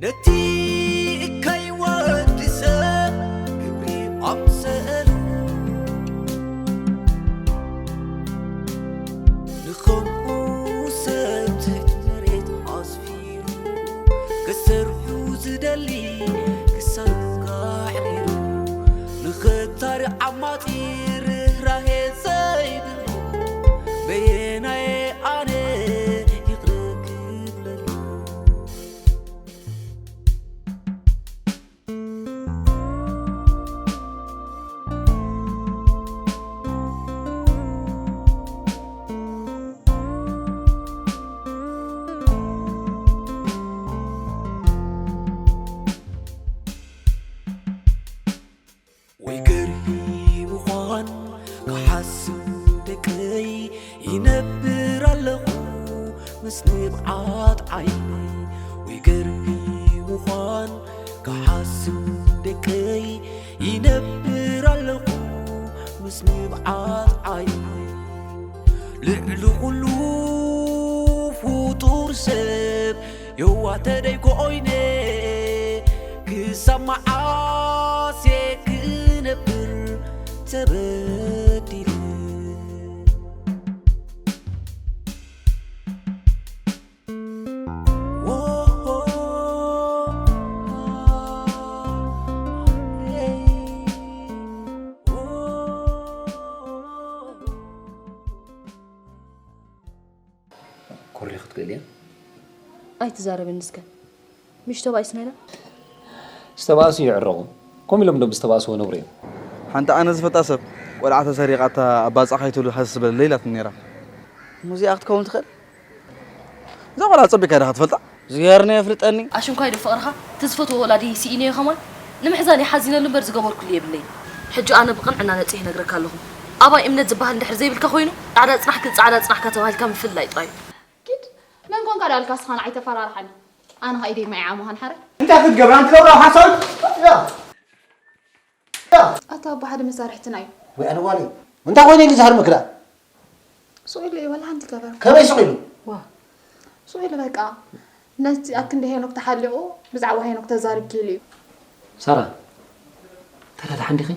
እቲ እካይ ወዲ ሰብ ግብሪ ኣምሰሉ ንኸምኡ ሰብ ትሕቲ መሬት ኣስፊሩ ክሰርሑ ዝደሊ ክሳብ ኣሕሪሩ ንኸታሪ ዓማጺ ርህራሄ ዘይብሉ በየናየ ኣነ ይቕረ ክብለሉ። ወይ ገርሂ ምዃን ክሓስብ ደቀይ ይነብር ኣለኹ ምስ ንብዓት ዓይነይ። ወይ ገርሂ ምዃን ክሓስብ ደቀይ ይነብር ኣለኹ ምስ ንብዓት ዓይነይ። ልዕሊ ኩሉ ፍጡር ሰብ የዋህ ተደይ ኮይነ ክሳብ መዓስ እየ ክነብር ተበዲለ። ኮሪ ክትክእል እያ። ኣይትዛረበኒ እስከ። ምሽ ተባኢስና ኢና። ዝተባእሱ ይዕረቑ። ከምኡ ኢሎም ዶ ብዝተባእስዎ ነብሩ እዮም? ሓንቲ ኣነ ዝፈልጣ ሰብ ቆልዓ ተሰሪቓታ ኣባጻ ከይትብሉ ሃሰስ በለለይ ኢላትኒ ነይራ። ሙዚኣ ክትከውን ትኽእል? እዛ ቆልዓ ጸቢቕካ ዲኻ ትፈልጣ? እግዚኣብሔር ነው የፍልጠኒ። ኣሽንኳይ ዶ ፍቕርኻ እቲ ዝፈትዎ ወላዲ ስኢነዮ ከማን ንምሕዛን እየ ሓዚነሉ እምበር ዝገበርኩሉ የብለይን። ሕጂ ኣነ ብቕንዕና ነጺህ እነግረካ ኣለኹ። ኣባይ እምነት ዝበሃል እንድሕር ዘይብልካ ኮይኑ ጻዕዳ ጽናሕክን ጻዕዳ ጽናሕካ ተባሂልካ ምፍልላይ ጥራይ እዩ። ኪድ መን ኮንካ ዳልካ እስኻ ንዓይ ተፈራርሓኒ። ኣነ ኸኣ ኢደይ ማይ ዓሙኻን ሓረ። እንታይ ክትገብራ? ኣንቲ ገብራ ሓሳብ? ያ። ያ። ኣታ ኣቦ ሓደ መሳርሕትና እዩ። ወይ ኣነ ጓለይ። እንታይ ኮይነ ኢሉ ዝሃርመክዳ? ሱቕ ኢሉ እዩ፣ ወላ ሓንቲ ገበር። ከመይ ሱቕ ኢሉ? ዋ። ሱቕ ኢሉ በቃ። ነቲ ኣብ ክንዲ ሄኖክ ተሓሊቑ ብዛዕባ ሄኖክ ተዛሪብኪ ኢሉ እዩ። ሳራ፣ ተረዳሓ እንዲኺ?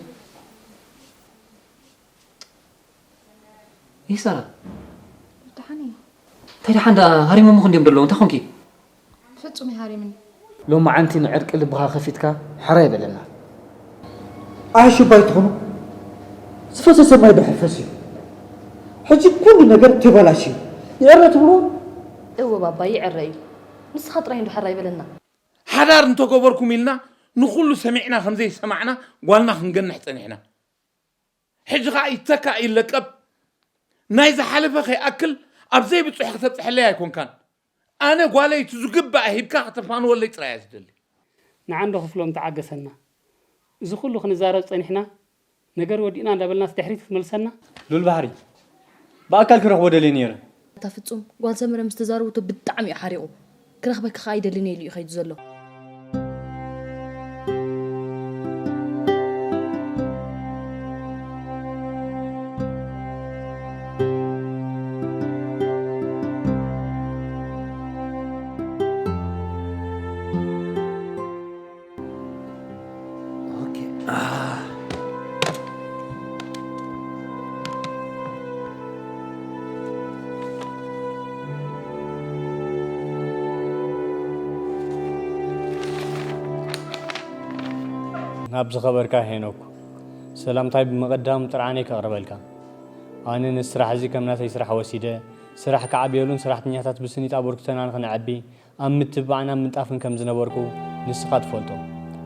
ይህ ሳራ። ደሓን እየ። እንታይ ደሓን ደኣ ሃሪሞምኹ እንድዮም ዘለዉ፣ እንታይ ኾንኪ? ፍጹም ይሃሪምኒ። ሎማዓንቲ ንዕርቂ ልብኻ ከፊትካ ሕራይ በለና። ኣሽባይ ትኹኑ ዝፈሰሰ ማይ ድሕር ፈስዩ። ሕጂ ኩሉ ነገር ተበላሽዩ። ይዕረ ትብልዎ? እወ ባባ ይዕረ እዩ። ንስኻ ጥራይ እንዶ ሕራይ በለና። ሓዳር እንተገበርኩም ኢልና ንኹሉ ሰሚዕና ከም ዘይሰማዕና ጓልና ክንገንሕ ጸኒሕና። ሕጂ ኸኣ ይተካእ ይለቀብ። ናይ ዝሓለፈ ከይኣክል ኣብ ዘይብጹሕ ከተብጽሐለይ ኣይኮንካን። ኣነ ጓለይ እቲ ዝግባእ ሂብካ ከተፋንወለይ ጥራይ እየ ዝደሊ። ንዓ እንዶ ክፍሎም ተዓገሰና። እዚ ኩሉ ክንዛረብ ጸኒሕና፣ ነገር ወዲእና እንዳበልናስ ድሕሪት ክትመልሰና? ሉል ባሕሪ፣ ብኣካል ክረኽቦ ደልየ ነይረ። ኣታ ፍጹም፣ ጓል ሰመረ ምስ ተዛረበቶ ብጣዕሚ እዩ ሓሪቑ። ክረኽበኪ ከኣ ኣይደልን እየ ኢሉ እዩ ከይዱ ዘሎ። ኦኬ። ናብ ዝኸበርካ ሄኖክ፣ ሰላምታይ ብምቕዳም ጥርዓነይ ከቕርበልካ። ኣነ ነዚ ስራሕ እዚ ከም ናተይ ስራሕ ወሲደ፣ ስራሕ ክዓብየሉን ሰራሕተኛታት ብስኒት ኣበርክቶና ንኽነዕቢ ኣብ ምትብባዕን ኣብ ምንጣፍን ከም ዝነበርኩ ንስኻ ትፈልጦ።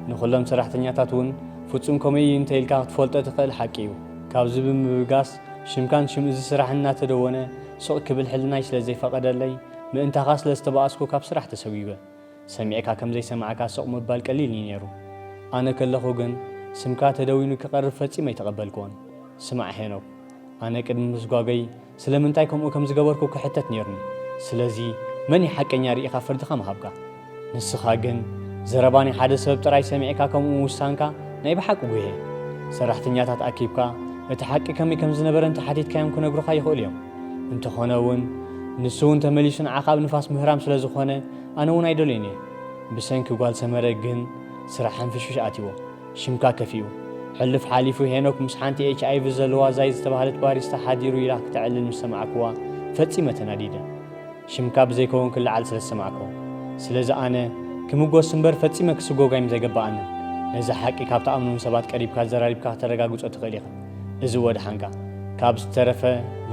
ንኹሎም ሰራሕተኛታት እውን ፍጹም ከመይ እዩ እንተ ኢልካ ክትፈልጦ ትኽእል ሓቂ እዩ። ካብዚ ብምብጋስ ሽምካን ሽም እዚ ስራሕን እናተደወነ ስቕ ክብል ሕልናይ ስለ ዘይፈቐደለይ ምእንታኻ ስለ ዝተባኣስኩ ካብ ስራሕ ተሰጒገ። ሰሚዕካ ከም ዘይሰማዕካ ስቕ ምባል ቀሊል እዩ ነይሩ። ኣነ ከለኹ ግን ስምካ ተደዊኑ ክቐርብ ፈጺመ ኣይተቐበልክዎን። ስማዕ ሄኖክ፣ ኣነ ቅድሚ ምስጓገይ ስለምንታይ ከምኡ ከም ዝገበርኩ ክሕተት ነይሩኒ። ስለዚ መን እዩ ሓቀኛ ርኢኻ ፍርድኻ ምሃብካ። ንስኻ ግን ዘረባ ናይ ሓደ ሰብ ጥራይ ሰሚዕካ ከምኡ ምውሳንካ ናይ ብሓቂ ጉህየ። ሰራሕተኛታት ኣኪብካ እቲ ሓቂ ከመይ ከም ዝነበረ እንተሓቲትካዮም ክነግሩኻ ይኽእሉ እዮም። እንተኾነ እውን ንሱ እውን ተመሊሱ ንዓኻ ኣብ ንፋስ ምህራም ስለ ዝኾነ ኣነ እውን ኣይደልዮን እየ። ብሰንኪ ጓል ሰመረ ግን ስራሕ ሕንፍሽፍሽ ኣትይዎ። ሽምካ ከፊኡ። ሕሉፍ ሓሊፉ ሄኖክ ምስ ሓንቲ ኤች ኣይ ቪ ዘለዋ ዛይ ዝተባህለት ባሪስታ ሓዲሩ ኢላ ክተዕልል ምስ ሰማዕክዋ ፈጺመ ተናዲደ። ሽምካ ብዘይከውን ክለዓል ስለ ዝሰማዕክዎ። ስለዚ ኣነ ክምጎስ እምበር ፈጺመ ክስጎግ ኣይምዘገበኣንን። ነዚ ሓቂ ካብ ትኣምኖም ሰባት ቀሪብካ ኣዘራሪብካ ከተረጋግጾ ትኽእል ኢኻ። እዚ ወድሓንካ። ካብ ዝተረፈ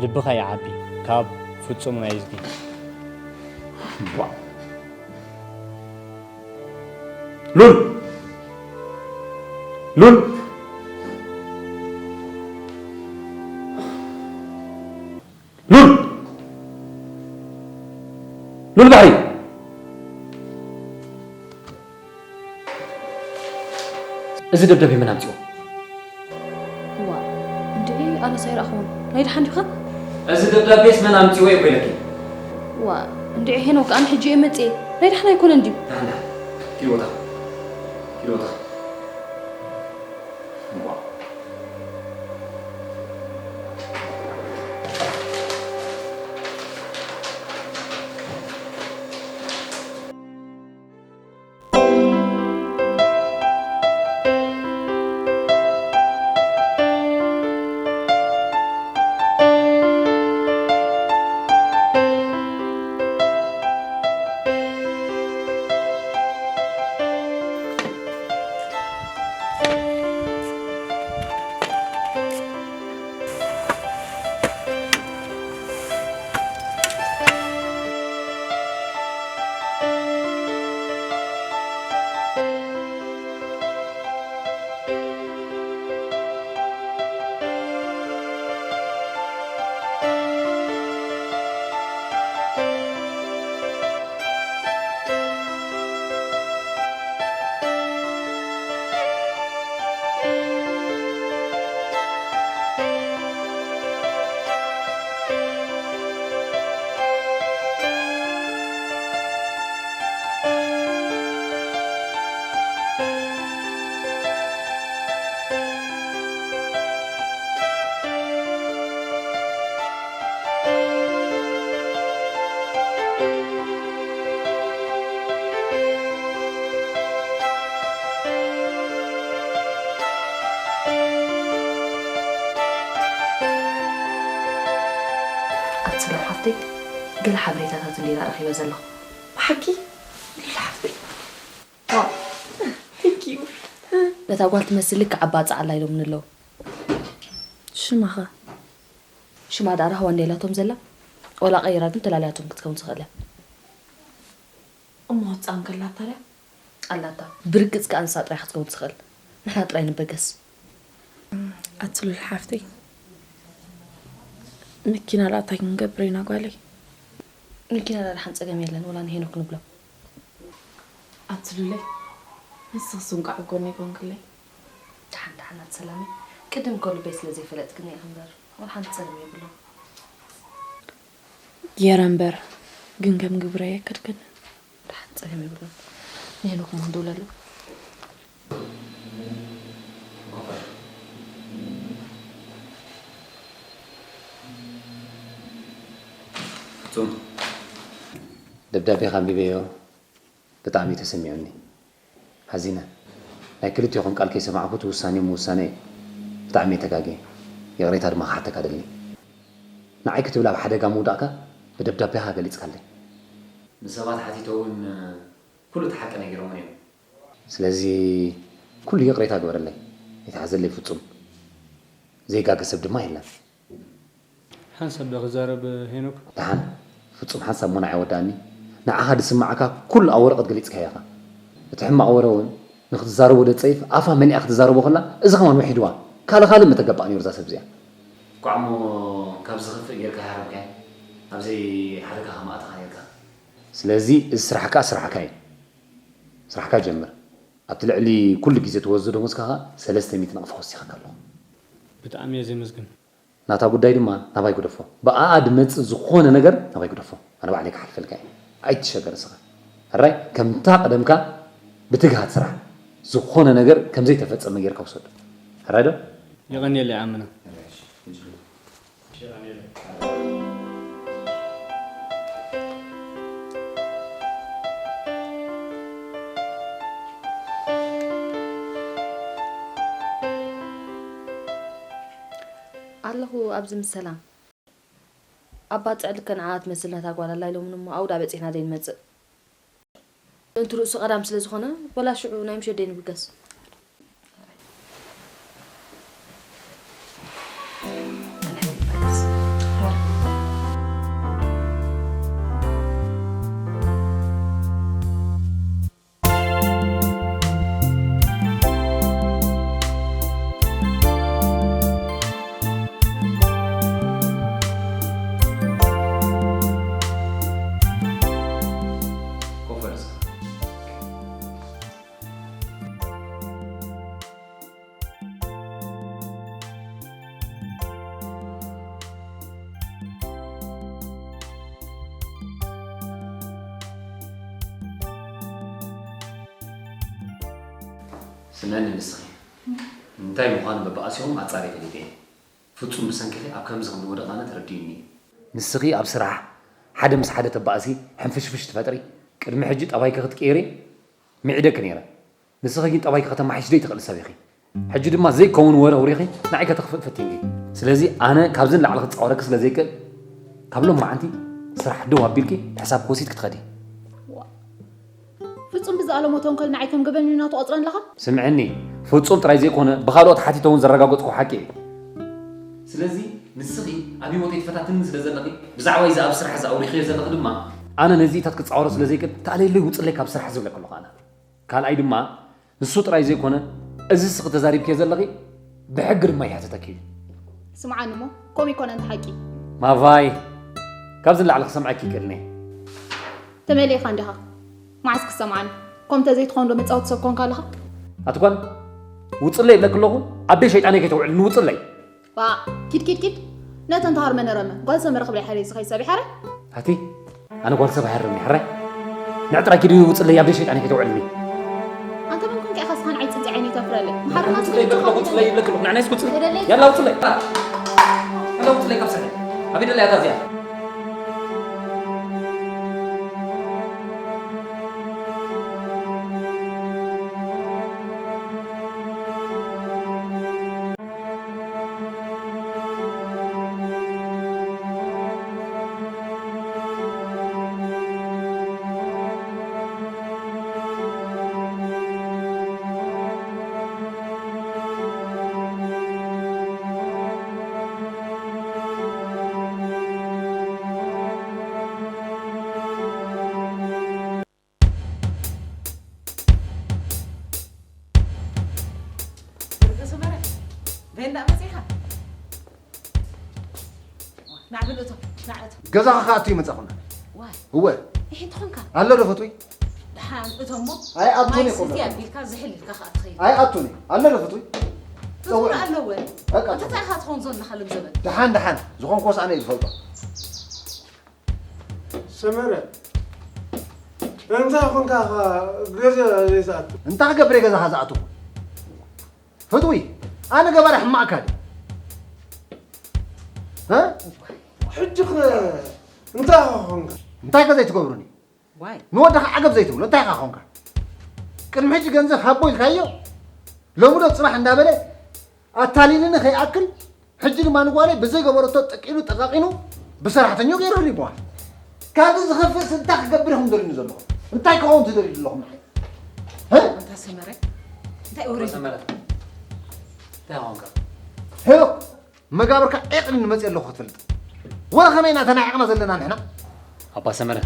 ልብኻ ይዓቢ። ካብ ፍጹም ናይዝጊ። ሉል! ሉል! ሉል! ሉል ባሕሪ! እዚ ደብዳቤ መን ኣምጺኦ? ዋ እንድዒ ኣነስ ኣይረኣኽዎን። ናይ ደሓን ዲኻ? እዚ ደብዳቤስ መን ኣምጺኦ እየ ኮይለኪ? ዋ እንድዒ ሄኖክ ኣነ ሕጂ እየ መጽየ። ናይ ደሓን ኣይኮነን ድዩ? ደሓን ደሓን። ኪድ ቦታ። ኪድ ቦታ። ዋ። ኣቲ ሰላም ሓፍተይ፣ ገለ ሓበሬታታት እንዲና ረኺበ ዘለኹ። ብሓቂ ሉል ሓፍተይ። ዋው፣ thank you። ነታ ጓል ትመስል ልክዕ ኣባ ጻዕላ ኢሎምኒ ኣለዉ። ሽማኸ? ሽማ ደኣ ራህዋ እንድያ ኢላቶም ዘላ? ዋላ ቀይራ ግን ተላልያቶም ክትከውን ትኽእል እያ። እሞ ህጻን ከላታ ድያ? ኣላታ። ብርግጽ ከኣ ንሳ ጥራይ ክትከውን ትኽእል። ንሕና ጥራይ ንበገስ። ኣቲ ሉል ሓፍተይ፣ መኪና ደኣ እንታይ ክንገብር ኢና ጓለይ? መኪና ደኣ ደሓን ጸገም የለን፣ ወላ ንሄኖክ ንብሎ። ኣቲ ሉለይ፣ ንስኽስ እንቋዕ ኣብ ጎነይ ኮንክለይ። ደሓን ደሓን ኣቲ ሰላመይ፣ ቅድም እኮ ልበይ ስለ ዘይፈለጥክኒ ኢኺ እምበር፣ ወላ ሓንቲ ጸገም የብሉን። ገይረ እምበር ግን ከም ግብረይ ኣይከድክን። ደሓን ጸገም የብሉን። ንሄኖክ እሞ ክንድውለሉ። ፍጹም፣ ደብዳቤኻ ኣንቢበዮ ብጣዕሚ እዩ ተሰሚዑኒ። ሓዚነ። ናይ ክልቴኹም ቃል ከይሰማዕኩ እቲ ውሳኔ ምውሳነ ብጣዕሚ እየ ተጋግየ። ይቕሬታ ድማ ክሓተካ እደሊ። ንዓይ ክትብል ኣብ ሓደጋ ምውዳቕካ ብደብዳቤኻ ገሊጽካለይ። ንሰባት ሓቲተ እውን ኩሉ እቲ ሓቂ ነጊሮምን እዮም። ስለዚ ኩሉ ይቕሬታ ግበረለይ። ይትሓዘለይ ፍጹም። ዘይጋገ ሰብ ድማ የለን። ሓንሳብ ዶ ክዛረብ ሄኖክ? ደሓን ፍጹም ሓንሳብ እሞ ንዓይ ወዳእኒ። ንዓኻ ዝስምዓካ ኩሉ ኣብ ወረቐት ገሊጽካዮ ኢኻ። እቲ ሕማቕ ወረ እውን ንኽትዛረቦ ደጸይፍ ኣፋ መሊኣ ክትዛረቦ ከላ እዚ ከማን ውሒድዋ። ካልእ ካልእ ምተገባኣ ነይሩ እዛ ሰብ እዚኣ። እኳዕ እሞ ካብ ዝኽፍእ ጌርካ ኣይሃረምካዮን። ኣብ ዘይሓደጋ ከማእተኻ ኔርካ። ስለዚ እዚ ስራሕካ ስራሕካ እዩ። ስራሕካ ጀምር። ኣብቲ ልዕሊ ኩሉ ግዜ ትወስዶ ደሞዝካ ኸኣ ሰለስተ ሚእቲ ናቕፋ ወሲኸካ ኣለኹ። ብጣዕሚ እየ ዘመስግን። ናታ ጉዳይ ድማ ናባይ ግደፎ። ብኣኣ ዝመጽእ ዝኾነ ነገር ናባይ ግደፎ። ኣነ ባዕለይ ክሓልፈልካ እየ። ኣይትሸገር እስኻ። ሕራይ ከምታ ቀደምካ ብትግሃት ስራሕ። ዝኾነ ነገር ከም ዘይተፈጸመ ጌርካ ውሰዶ። ሕራይ ዶ? የቐንየለይ ዓምና። ሕጂ ዶ? የቐንየለይ። ኣቲ ኣለኹ ኣብዚ ምስ ሰላም። ኣባ ጽዕሊ ከ ንዓኣ ትመስል ነታ ጓል ኣላ ኢሎምኒ እሞ ኣብኡ ደኣ በጺሕና ዘይንመጽእ። ምእንቲ ርእሱ ቀዳም ስለ ዝኾነ፣ ወላ ሽዑ ናይ ምሸት ደይንብገስ። ኮፈርስ። ስምዕኒ ንስኺ፣ እንታይ ምዃኑ በብኣሲኹም ኣጻርየ ፈሊጠ እየ። ፍጹም ብሰንክኺ ኣብ ከምዚ ከም ዝወደቕ ኣነ ተረዲኡኒ እዩ። ንስኺ ኣብ ስራሕ ሓደ ምስ ሓደ ተባእሲ ሕንፍሽፍሽ ትፈጥሪ፣ ቅድሚ ሕጂ ጠባይኪ ክትቅይሪ ምዒደኪ ነይረ። ንስኺ ግን ጠባይኪ ከተማሓይሽ ዘይትኽእሊ ሰብ ኢኺ። ሕጂ ድማ ዘይከውን ወረ ኣውሪኺ ንዓይ ከተኽፍኢ ፈቲንኪ። ስለዚ ኣነ ካብዚ ንላዕሊ ክጻወረኪ ስለ ዘይክእል፣ ካብ ሎማዓንቲ ስራሕ ደው ኣቢልኪ ሕሳብ ክወሲድ ክትኸዲ። ፍጹም ብዝኣለሞ ተንኮል ንዓይ ከም ገበነኛ ትቖጽረኒ ኣለኻ? ስምዕኒ፣ ፍጹም ጥራይ ዘይኮነ ብኻልኦት ሓቲተ እውን ዘረጋገጽኩ ሓቂ እዩ። ስለዚ ንስኺ ኣብ ህይወተይ ትፈታትንኒ ስለ ዘለኺ፣ ብዛዕባ እዚ ኣብ ስራሕ እዚ ኣውሪኽዮ ዘለኺ ድማ ኣነ ነዚኢታት ክጻወሮ ስለ ዘይክእል፣ ተኣለየለይ ውጽለይ ካብ ስራሕ ዝብለኪ ኣለኹ ኣነ። ካልኣይ ድማ ንሱ ጥራይ ዘይኮነ፣ እዚ እስኺ ተዛሪብክዮ ዘለኺ ብሕጊ ድማ ይሕተተኪ እዩ። ስምዓኒ እሞ፣ ከምኡ ይኮነ እንተ ሓቂ። ማቫይ፣ ካብዚ ንላዕሊ ክሰምዓኪ ይክእልኒ። ተመሊእኻ እንዲኻ። መዓስ ክሰምዓኒ? ከምኡ እንተዘይትኸውን ዶ መጻወቲ ሰብ ኮንካ ኣለኻ? ኣቲ ጓል፣ ውጽለይ ይብለኪ ኣለኹ፣ ኣደይ ሸይጣነይ ከይተውዕልኒ ውጽለይ። ዋ፣ ኪድ፣ ኪድ፣ ኪድ። ነተን ተሃርመ ነረመ። ጓል ሰመረ ክብላ ይሓረይ ዝኸይ ሰብ ይሓረ? ኣቲ፣ ኣነ ጓል ሰብ ኣይሃርም ይሓረ? ንዕጥራ ኪድ ውጽለይ፣ ኣደይ ሸይጣነይ ከይተውዕልኒ። ኣንተ መን ኮንካ ኢኻ ስኻ ንዓይ ጽንጺ ዓይነይ ተፍረለይ? ምሓርና ውጽለይ ይብለኪ ኣለኹ፣ ውጽለይ ይብለኪ ኣለኹ። ንዓይ እስኪ ውጽለይ። ያላ ውጽለይ። ያላ ውጽለይ ካብ ስርሐይ። ኣበይ ደላ እያ እዚኣ? ደቂ ሰመረ፣ ቬንዳ መጺኻ? ናዕ ብል እቶ፣ ናዕ እቶ። ገዛኻ ክኣቱ እዩ መጻኹና። ዋይ። እወ። ይሄ ትኾንካ? ኣሎ ዶ ፈትዊ? ደሓን እቶ እሞ፣ ኣይ፣ ኣቱን ማይ ይኹን። ስቲ ኣቢልካ ዝሕል ኢልካ ከኣ ትኸይድ። ኣይ፣ ኣቱን እዩ። ኣሎ ዶ ፈትዊ? ፍጹም ጸውዕ። ኣለወ። በቃ። እንታይ ኢኻ ትኾን ዘለኻ ሎም ዘበን? ደሓን፣ ደሓን። ዝኾንኩስ ኣነ እየ ዝፈልጦ። ሰመረ፣ እንታይ ኾንካ ኢኻ ገዛ ዘይትኣቱ? እንታይ ክገብር እየ ገዛኻ ዝኣትው? ፍትዊ፣ ኣነ ገባሪ ሕማቕ ካዲ። እ? ሕጂ ኸ እንታይ ኾንካ? እንታይ ከ ዘይትገብሩኒ? ዋይ። ንወድኻ ዓገብ ዘይትብሎ እንታይ ኢኻ ኾንካ? ቅድሚ ሕጂ ገንዘብ ሃቦ ኢልካዮ፣ ሎሚ ዶ ጽባሕ እንዳበለ ኣታሊልኒ ከይኣክል፣ ሕጂ ድማ ንጓለይ ብዘይገበረቶ ጠቂኑ ጠቃቂኑ ብሰራሕተኛኡ ገይሩ ሪቦሃል። ካብዚ ዝኸፍእስ እንታይ ክገብር ኢኹም ደልዩኒ ዘለኹም? እንታይ ክኸውን ትደልዩ ዘለኹም ንዓይ? እ? ኣንታ ሰመረ፣ እንታይ ወረ ሰመረ፣ እንታይ ኾንካ? ሄሎ፣ መጋብርካ ዒቕ ኢሉኒ መፅእ ኣለኹ ክትፈልጥ። ወረ ከመይ ኢና ተናዒቕና ዘለና ንሕና? ኣባ ሰመረ፣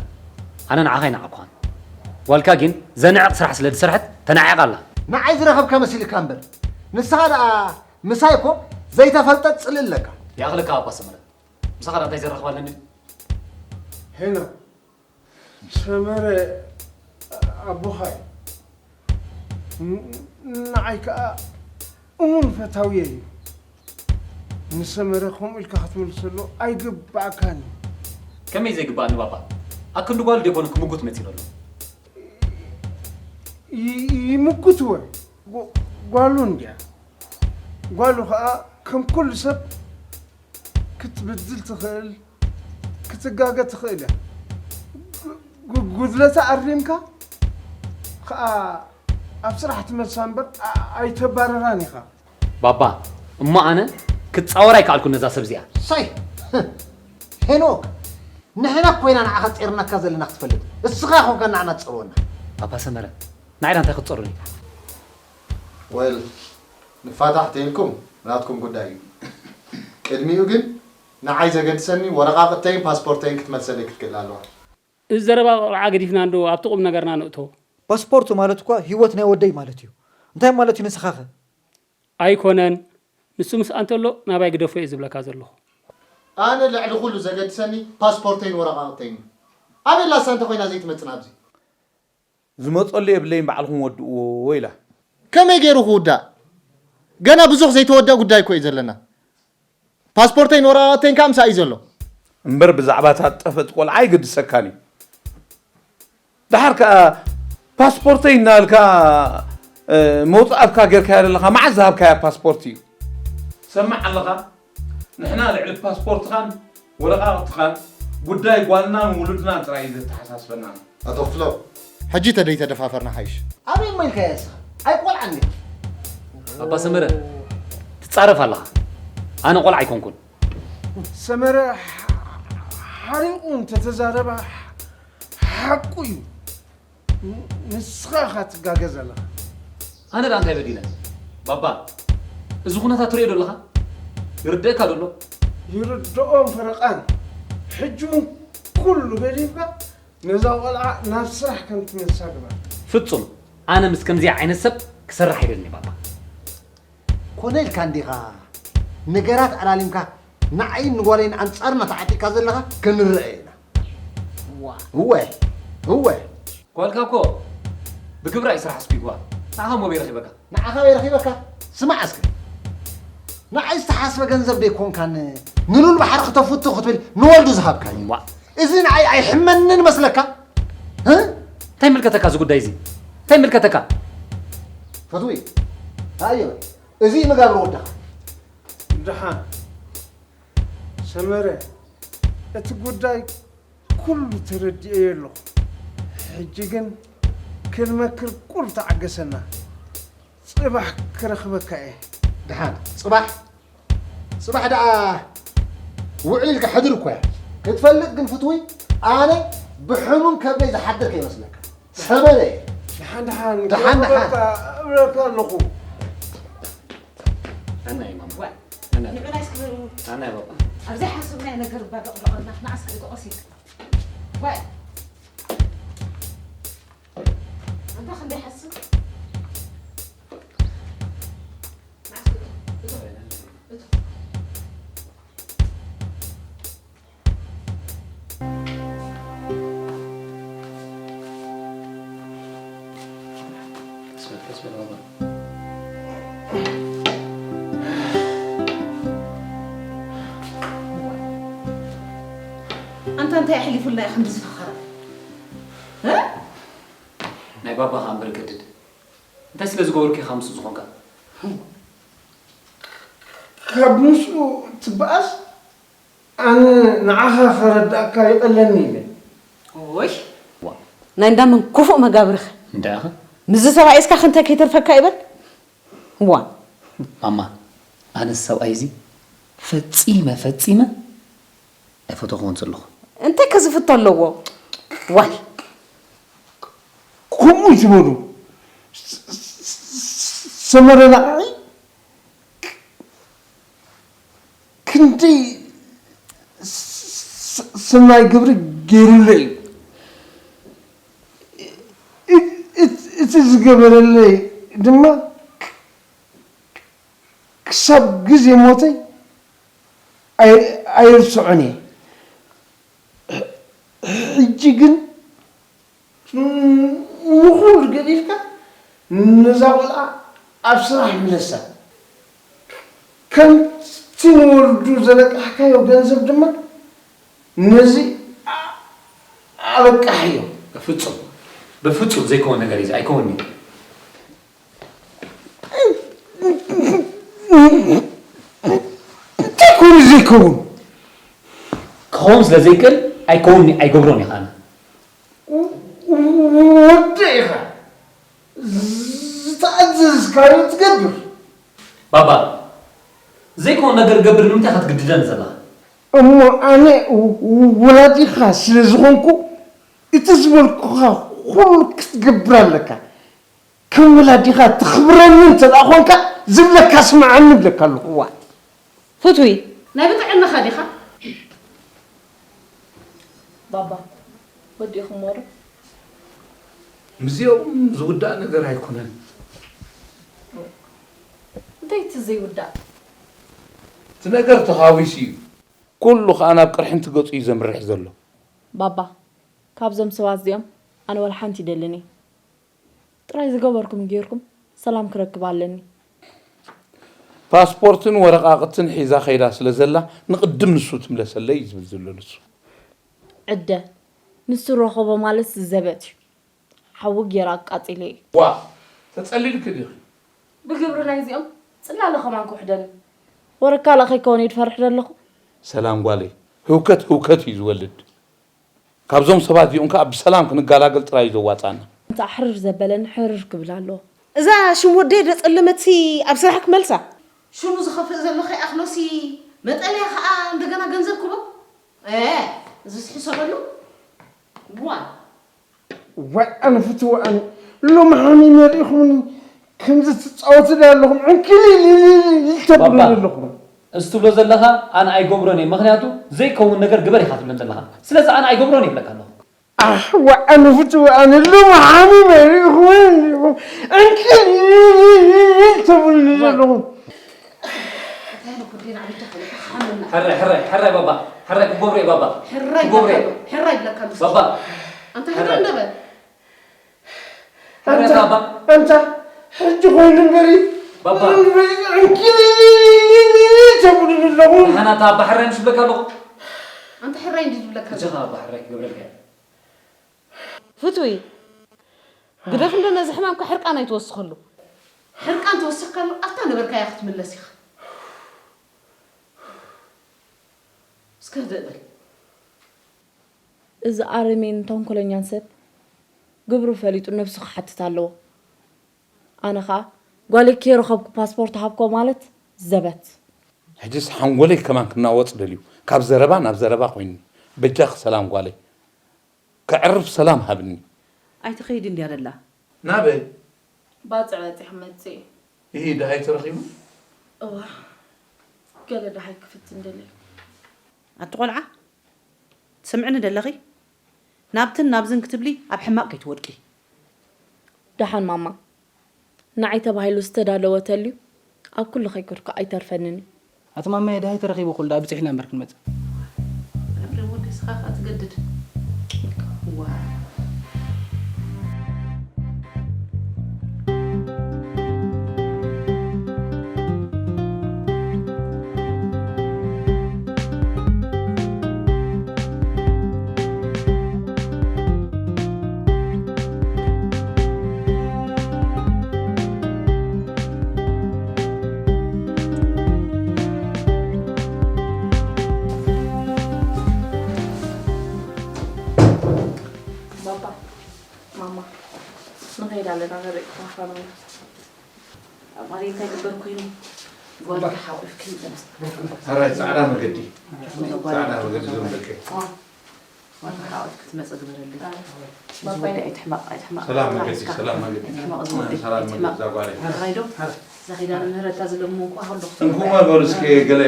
ኣነ ንዓኻ ኣይነዓቕኩኻን። ጓልካ ግን ዘንዕቕ ስራሕ ስለ ዝሰርሐት ተናዒቓ ኣላ። ንዓይ ዝረኸብካ መሲልካ እምበር፣ ንስኻ ደኣ ምሳይ እኮ ዘይተፈልጠት ጽልኢ ኣለካ። ይኣኽለካ ኣባ ሰመረ። ምሳኻ ደኣ እንታይ ዘራኽብ ኣለኒ? ሄኖክ፣ ሰመረ ኣቦኻ እዩ። ን-፣ ንዓይ ከኣ እሙን ፈታውየ እዩ። ንሰመረ ከምኡ ኢልካ ክትምልሰሉ ኣይግባእካን እዩ። ከመይ ዘይግባእኒ ባባ? ኣክንዲ ጓሉ ደይኮነ ክምጉት መጺኡ ዘሎ። ይ-፣ ይምጉት እወ። ጓ-፣ ጓሉ እንድያ። ጓሉ ከኣ ከም ኩሉ ሰብ ክትብድል ትኽእል፣ ክትጋገ ትኽእል እያ። ግ-፣ ግ-፣ ጉድለታ ኣሪምካ ከኣ ኣብ ስራሕ ትመልሳ እምበር ኣ-፣ ኣይተባርራን ኢኻ። ባባ፣ እሞ ኣነ ክጻወር ኣይከኣልኩን ነዛ ሰብ እዚኣ። ሳይ ሄኖክ፣ ንሕና ኮይና ንዓኻ ጼርናካ ዘለና ክትፈልጥ፣ እስኻ ኮንካ ንዓና ትጸርወና። ኣባ ሰመረ፣ ንዓይ እንታይ ክትጸሩኒ? ወል ንፋታሕ ተይልኩም ናትኩም ጉዳይ እዩ። ቅድሚኡ ግን ንዓይ ዘገድሰኒ ወረቓቕተይን ፓስፖርተይን ክትመልሰለይ ክትክእል ኣለዋ። እዚ ዘረባ ቆልዓ ገዲፍና እንዶ ኣብቲ ቁም ነገርና ንእቶ። ፓስፖርት ማለት እኳ ህይወት ናይ ወደይ ማለት እዩ። እንታይ ማለት እዩ ንስኻኸ? ኣይኮነን። ንሱ ምስኣ እንተሎ ናባይ ግደፎ እየ ዝብለካ ዘለኹ። ኣነ ልዕሊ ኩሉ ዘገድሰኒ ፓስፖርተይን ወረቓቕተይን እዩ። ኣበይ ላሳ እንተኾይና ዘይትመጽእ ናብዚ? ዝመጸሉ የብለይን ባዕልኹም ወድእዎ ኢላ። ከመይ ገይሩ ክውዳእ? ገና ብዙሕ ዘይተወደኣ ጉዳይ እኮ እዩ ዘለና። ፓስፖርተይን ወረቓቕተይን ከኣ ምሳይ እዩ ዘሎ። እምበር ብዛዕባ እታ ዝጠፈት ቆልዓ ኣይገድሰካን እዩ። ደሓር ከኣ ፓስፖርተይ እናበልካ መውፅኣትካ ጌርካያ ዘለኻ መዓዝ ዝሃብካያ ፓስፖርት እዩ? ሰማዕ ኣለኻ? ንሕና ልዕሊ ፓስፖርትኻን ወረቓቕትኻን ጉዳይ ጓልናን ውሉድናን ጥራይ እዩ ዘተሓሳስበና። ኣቶ ክፍሎም፣ ሕጂ ተደይተደፋፈርና ሓይሽ። ኣበይ እሞ ኢልካያ እስኻ? ኣይቆልዓን ኢኻ። ኣባ ሰመረ ትጻረፍ ኣለኻ። ኣነ ቆልዓ ኣይኮንኩን። ሰመረ ሓሪቑ እንተተዛረበ ሓቁ እዩ። ንስኻ ኢኻ ትጋገ ዘለኻ። ኣነ ደኣ እንታይ በዲለ? ባባ፣ እዚ ኩነታት ትርእዮ ዶ ኣለኻ? ይርደእካ ዶ ኣሎ? ይርድኦም ፈረቓን። ሕጂ እውን ኩሉ ገዲፍካ ነዛ ቆልዓ ናብ ስራሕ ከም ትመልሳ ግበር። ፍጹም፣ ኣነ ምስ ከምዚኣ ዓይነት ሰብ ክሰርሕ ኣይደልን እየ ባባ። ኮነ ኢልካ እንዲኻ ነገራት ኣላሊምካ ንዓይን ንጓለይን ኣንጻርና ተዓጢቕካ ዘለኻ ክንረኣ ኢና። እወ እወ ጓልካ እኮ ብግብራ እዩ ስራሕ ኣስቢግዋ። ንዓኻ እሞ በይ ረኺበካ? ንዓኻ በይ ረኺበካ? ስማዕ እስከ ንዓይ ዝተሓስበ ገንዘብ ደይኮንካን ንሉል ባሕሪ ክተፍቱ ክትብል ንወልዱ ዝሃብካዮ። እዋ። እዚ ንዓይ ኣይሕመንን መስለካ? እ? እንታይ ምልከተካ እዚ ጉዳይ እዚ? እንታይ ምልከተካ? ፈትዊ ኣዮ እዚ መጋብር ወድኻ። ደሓን ሰመረ እቲ ጉዳይ ኩሉ ተረዲኤዮ ኣለኹ። ሕጂ ግን ክንመክር ቁሩብ ተዓገሰና። ጽባሕ ክረኽበካ እየ። ደሓን ጽባሕ ጽባሕ ደኣ ውዕል ኢልካ ሕድር እኮ እያ ክትፈልጥ ግን ፍትዊ ኣነ ብሕሙም ከብደይ ዝሓድር ከይመስለካ ሰበለ እየ ደሓን ደሓን ደሓን ደሓን ክረኽበካ እብለካ ኣለኹ። ኣና ይማም ኣና ንዑና እስኪ ንዑ ኣና ይባባ ኣብ ዘይሓሰብናዮ ነገር እባ ደቕደቐልና ንዓስ ክእትቖስ ኢልካ ዋይ ኣንታ ክንደይ ሓስብ ኣንታ እንታይ ኣሕሊፉልና እዩ ክንዲ ዝፈኸረ ናይ ባባኻ እምበር ገድድ እንታይ ስለ ዝገበርኩ ኢኻ ምስኡ ዝኾንካ ካብ ምስኡ ትበኣስ ኣነ ንዓኻ ከረዳእካ ይቐለኒ ኢለ ኦይ ናይ እንዳመን ክፉእ መጋብርኸ እንዳኻ ምስዚ ሰብኣይ እስካ ክንተ ከይተርፈካ ይበል ዋ ማማ ኣነ ሰብኣይ እዚ ፈጺመ ፈጺመ ኣይፈተኹዎን ዘለኹ እንታይ ከዝፍቶ ኣለዎ ዋይ ከምኡ ይትበሉ ሰመረ ንዓይ ክንደይ ሰናይ ግብሪ ገይሩለይ እዩ እቲ ዝገበረለይ ድማ ክሳብ ግዜ ሞተይ ኣይርስዖን እየ ሕጂ ግን ንኹሉ ገዲፍካ ነዛ ቆልዓ ኣብ ስራሕ ምለሳ ከምቲ ንወልዱ ዘለቃሕካዮ ገንዘብ ድማ ነዚ ኣበቃሕዮ በፍፁም በፍፁም ዘይከውን ነገር እዩ ኣይከውን እዩ እንታይ ኮይኑ ዘይከውን ክኸውን ስለ ዘይክእል ኣይከውን ኣይገብሮን እዩ ኣነ ወዲ ኢኻ ዝተኣዘዝካዮ ትገብር ባባ ዘይኮነ ነገር ገብር ንምንታይ ክትግድደን ዘለኻ? እሞ ኣነ ወላዲኻ ስለ ዝኾንኩ እቲ ዝበልኩኻ ኩሉ ክትገብር ኣለካ። ከም ወላዲኻ ትኽብረኒ እንተ ደኣ ኾንካ ዝብለካ ስምዓኒ እብለካ ኣለኹ። ዋ ፍትዊ ናይ ብጥዕናኻ ዲኻ? ባባ ወዲእኹምዎ ዶ? ምስዚኦም ዝውዳእ ነገር ኣይኮነን። እንታይ እቲ ዘይውዳእ? እቲ ነገር ተሃዊሱ እዩ። ኩሉ ኸኣ ናብ ቅርሕንቲ ገጹ እዩ ዘምርሕ ዘሎ። ባባ ካብዞም ሰባት እዚኦም ኣነ ዋላ ሓንቲ ይደልን እየ። ጥራይ ዝገበርኩም ጌርኩም ሰላም ክረክብ ኣለኒ። ፓስፖርትን ወረቓቕትን ሒዛ ኸይዳ ስለ ዘላ ንቕድም ንሱ ትምለሰለይ እዩ ዝብል ዘሎ ንሱ። ዕደ ንሱ ረኸቦ ማለት ዘበት እዩ። ሓዊ ጌራ ኣቃጺለ እዩ። ዋ ተጸሊልኪ ዲኺ? ብግብሪ ናይዚኦም ጽላለ ኸማን ክውሕደኒ። ወረካላ ከይከውን እዩ ድፈርሕ ዘለኹ። ሰላም ጓለይ ህውከት ህውከት እዩ ዝወልድ። ካብዞም ሰባት እዚኦም ከዓ ብሰላም ክንገላገል ጥራይ እዩ ዘዋፃና። እንተ ኣሕርር ዘበለኒ ሕርር ክብል ኣለዎ። እዛ ሽም ወደይ ደጸለመትሲ ኣብ ስራሕ ክመልሳ። ሽሙ ዝኸፍእ ዘሎ ከይኣኽሎሲ መጠለያ ከዓ እንደገና ገንዘብ ክቦ። እ፣ እዚስ ሕሰበሉ። ዋ። ዋይ ኣነ ፍትወ ኣነ ሎሚ ሓሚመ ርኢኹምኒ ከምዚ ትፃወቱ ዶ ኣለኹም ዕንክሊል ተብሉኒ ኣለኹም። እዚ ትብሎ ዘለኻ ኣነ ኣይገብሮን እየ፣ ምኽንያቱ ዘይከውን ነገር ግበር ኢኻ ትብለን ዘለኻ። ስለዚ ኣነ ኣይገብሮን እየ ይብለካ ኣለኹ። ኣሕ ዋይ ኣነ ፍትወ ኣነ ሎሚ ሓሚመ ርኢኹምኒ ኣለኹም ዕንክሊል ተብሉኒ ኣለኹም። ሕራይ ሕራይ ሕራይ ባባ ሕራይ ክገብሮ እየ ባባ ሕራይ ክገብሮ እየ ሕራይ ይብለካ ኣሎ ባባ ኣንታ ሕራይ እንደበል ሕራይ ባባ ኣንታ ሕጂ ኮይኑ እምበሪ ባባ እምበሪ ዕንኪ ተብሉኒ ኣለኹ። ደሓና እታ ኣባ ሕራይ ምስ ዝብለካ ኣለኹ ኣንታ ሕራይ እንዲ ዝብለካ ሕጂ ኸዓ ኣባ ሕራይ ክገብረልካ እየ ፍትዊ ግደፍ እንዶ ነዚ ሕማምካ ሕርቃን ኣይትወስኸሉ። ሕርቃን ተወሲኽካሉ ኣብታ ነበርካያ ክትምለስ ኢኻ። እስከ ህድእ በል። እዚ ኣረሜን ተንኮለኛን ሰብ ግብሩ ፈሊጡ ነብሱ ክሓትት ኣለዎ። ኣነ ኸኣ ጓለይ ከይረኸብኩ ፓስፖርት ሃብክዎ ማለት ዘበት። ሕጅስ ሓንጎለይ ከማን ክናወጽ ደልዩ ካብ ዘረባ ናብ ዘረባ ኮይኑኒ። በጃኺ ሰላም ጓለይ። ከዕርፍ ሰላም ሃብኒ። ኣይትኸይድን ድያ ደላ? ናበይ? ባጽዕ በጺሐ መጽእ እየ። ኢሂ ደሃይ ተረኺቡ? እዋ ገለ ደሃይ ክፍትን ደልየ። ኣቲ ቆልዓ ትሰምዕኒ ደለኺ? ናብትን ናብዝን ክትብሊ ኣብ ሕማቕ ከይትወድቂ። ደሓን ማማ። ንዓይ ተባሂሉ ዝተዳለወ ተልዩ ኣብ ኩሉ ከይከድኩ ኣይተርፈንን እዩ። ኣቲ ማማየ ደሃይ ተረኺቡ ኩሉ ደኣ ብጺሕና እምበር ክንመጽእ። ኤፍሬም ወዲ ንስኻ ከኣ ትገድድ። ዋ። ባባ ማማ ንኸይድ ኣለና ንርኢ ክንፋመና። ኣባሪ እንታይ ግበር ኮይኑ ጓልካ ሓቁፍክን ሕራይ ፃዕዳ መገዲ ፃዕዳ መገዲ ዞም ደቀይ ጓልካ ሓቁፍ ክትመፀ ግበረለይ እዚ ወዲ ኣይትሕማቕ ኣይትሕማቕ ሰላም መገዲ ሰላም መገዲ ሰላም መገዲ ዛጓለይ ራይዶ እዛ ኪዳነ ምህረታ ዝለምንኩ ኣክል ዶክተር እንኩሞ በሉ እስከ ገለ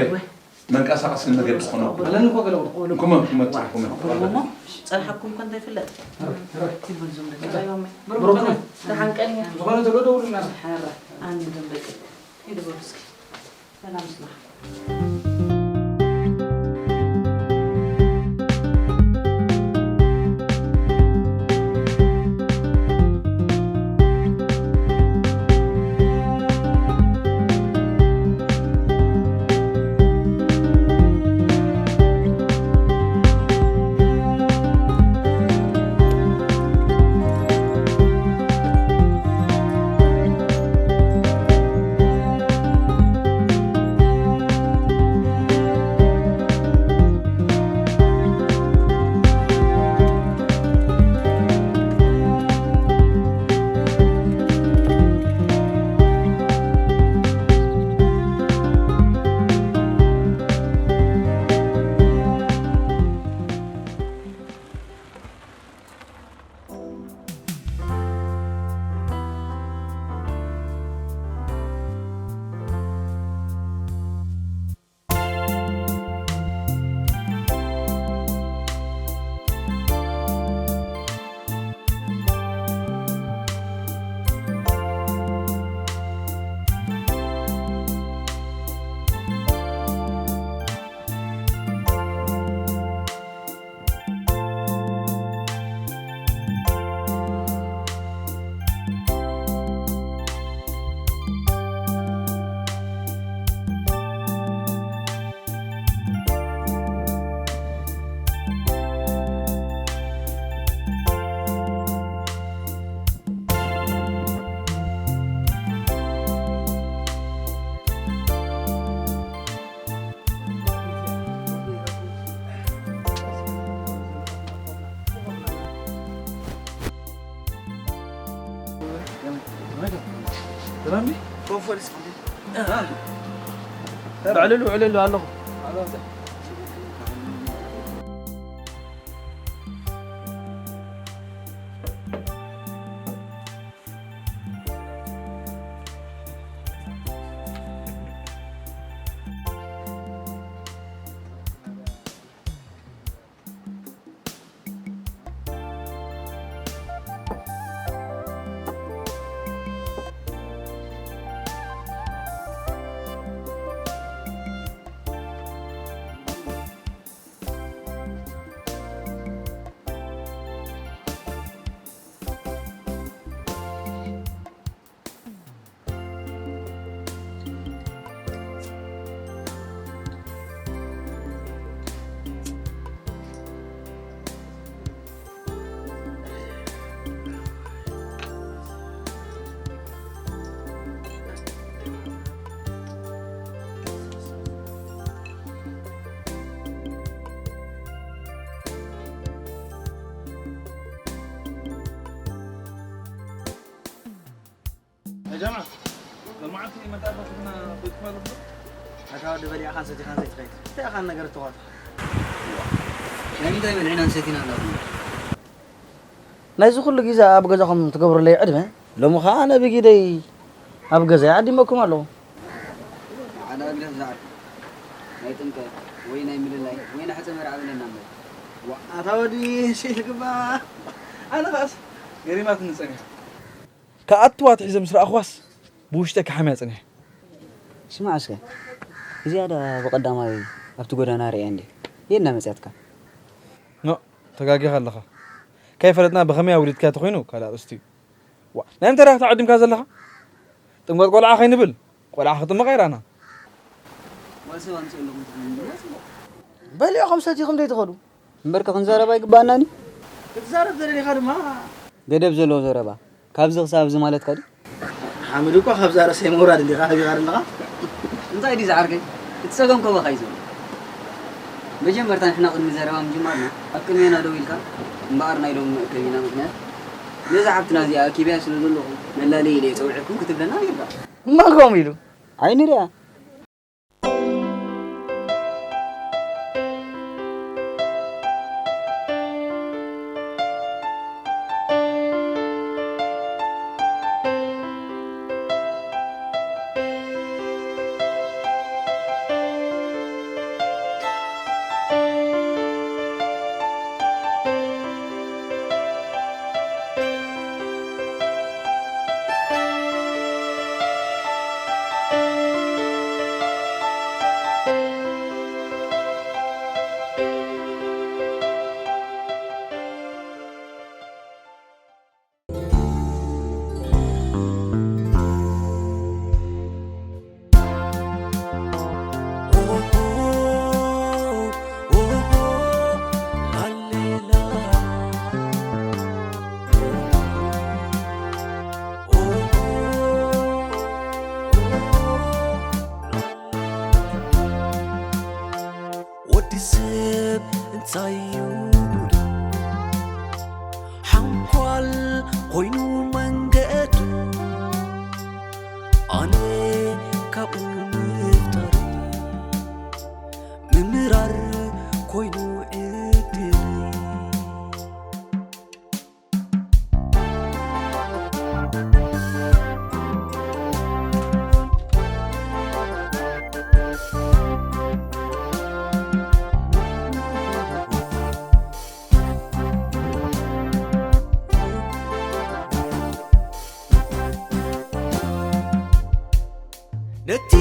መንቀሳቐሲ መገዲ ዝኾነ ኣለኒ እኮ ገለ ኩመ ኩመ ኩመ ጸንሓኩም እኮ እንታይ ይፍለጥ ትብል ዝም ብትባይዋመ ብሩክ ደሓን ቀን እያ ዝኾነ ተሎ ደውሉና ሕረ ኣን ዝም በቂ ሂድ በሉ እስኪ ሰላም ስማዕ ሰላም ዲ? ኮንፈረንስ። ውዕልሉ፣ ውዕልሉ ኣለኹ። يا جماعة، لما عاد تيجي متى آخر خدنا بيت مالك؟ ኣታ ወዲ በሊዕኻን ሰቲኻን ዘይትኸይድ እንታይ ኢኻ ነገር ትኾን? ናይ ምንታይ በሊዕናን ሰቲናን ኣለኹም? ናይዚ ኩሉ ግዜ ኣብ ገዛኹም ትገብሩለይ ዕድመ ሎሚ ኸዓ ኣነ ብጊደይ ኣብ ገዛይ ዓዲመኩም ኣለኹ። ሓደ ኣግደፍ ዝዓርፍ ናይ ጥምቀት ወይ ናይ ምልላይ ወይ ናይ ሕፀ መርዓ በለና እምበር። ዋ፣ ኣታ ወዲ ሽል ግባ። ኣነ ኸኣስ ገሪማትኒ ጸኒሓ። ክኣትዋ ኣትሒዘ ምስ ረኣኽዋስ ብውሽጠይ ክሓምያ ጸኒሐ። ስማዕ እስከ፣ እዚኣ ዳ ብቐዳማይ ኣብቲ ጎዳና ርእያ እንዴ? የና መጽያትካ? ኖ፣ ተጋጊኻ ኣለኻ። ከይፈለጥና ብኸመይ ኣውሪድካ ተኾይኑ ካልእ ኣርእስቲ እዩ። ዋ፣ ናይ ምንታይ ዳኣ ተዓዲምካ ዘለኻ? ጥምቀት ቆልዓ ከይንብል፣ ቆልዓ ክጥመቕ ኣይራና። ዋልሰብ ኣምፅኡ ኣለኹም ትብሉኒ ድማ ጽቡቕ። በሊዕኹም ሰቲኹም ዘይትኸዱ። እምበርከ ክንዛረብ ኣይግባኣናን እዩ? ክትዛረብ ዘደሊኻ ድማ። ገደብ ዘለዎ ዘረባ። ካብዚ ክሳብ እዚ ማለትካ ድዩ? ሓመድ እኳ ካብዛ ርእሰይ ምውራድ እንዲኻ ሃቢኻ ዘለኻ። እንታይ ድዩ ዝዓርከይ? እቲ ጸገም ከበኻ እዩ ዘሎ። መጀመርታ ንሕና ቅድሚ ዘረባ ምጅማርና ኣብ ቅድሜና ደው ኢልካ እምበኣር ናይ ሎሚ መእከቢና ምኽንያት ነዛ ሓብትና እዚኣ ኣኪበያ ስለ ዘለኹ መላለዪ ኢለ እየ ጸዊዐኩም ክትብለና ይግባእ። መን ከምኡ ኢሉ? ዓይኒ ርኣ። ወዲ ሰብ እንታይ እዩ ጉዱ? ሓንኳል ኮይኑ መንገዱ፣ ኣነ ካብኡ ምፍጣረይ፣ ምምራር ኮይኑ ዕድለይ። ነቲ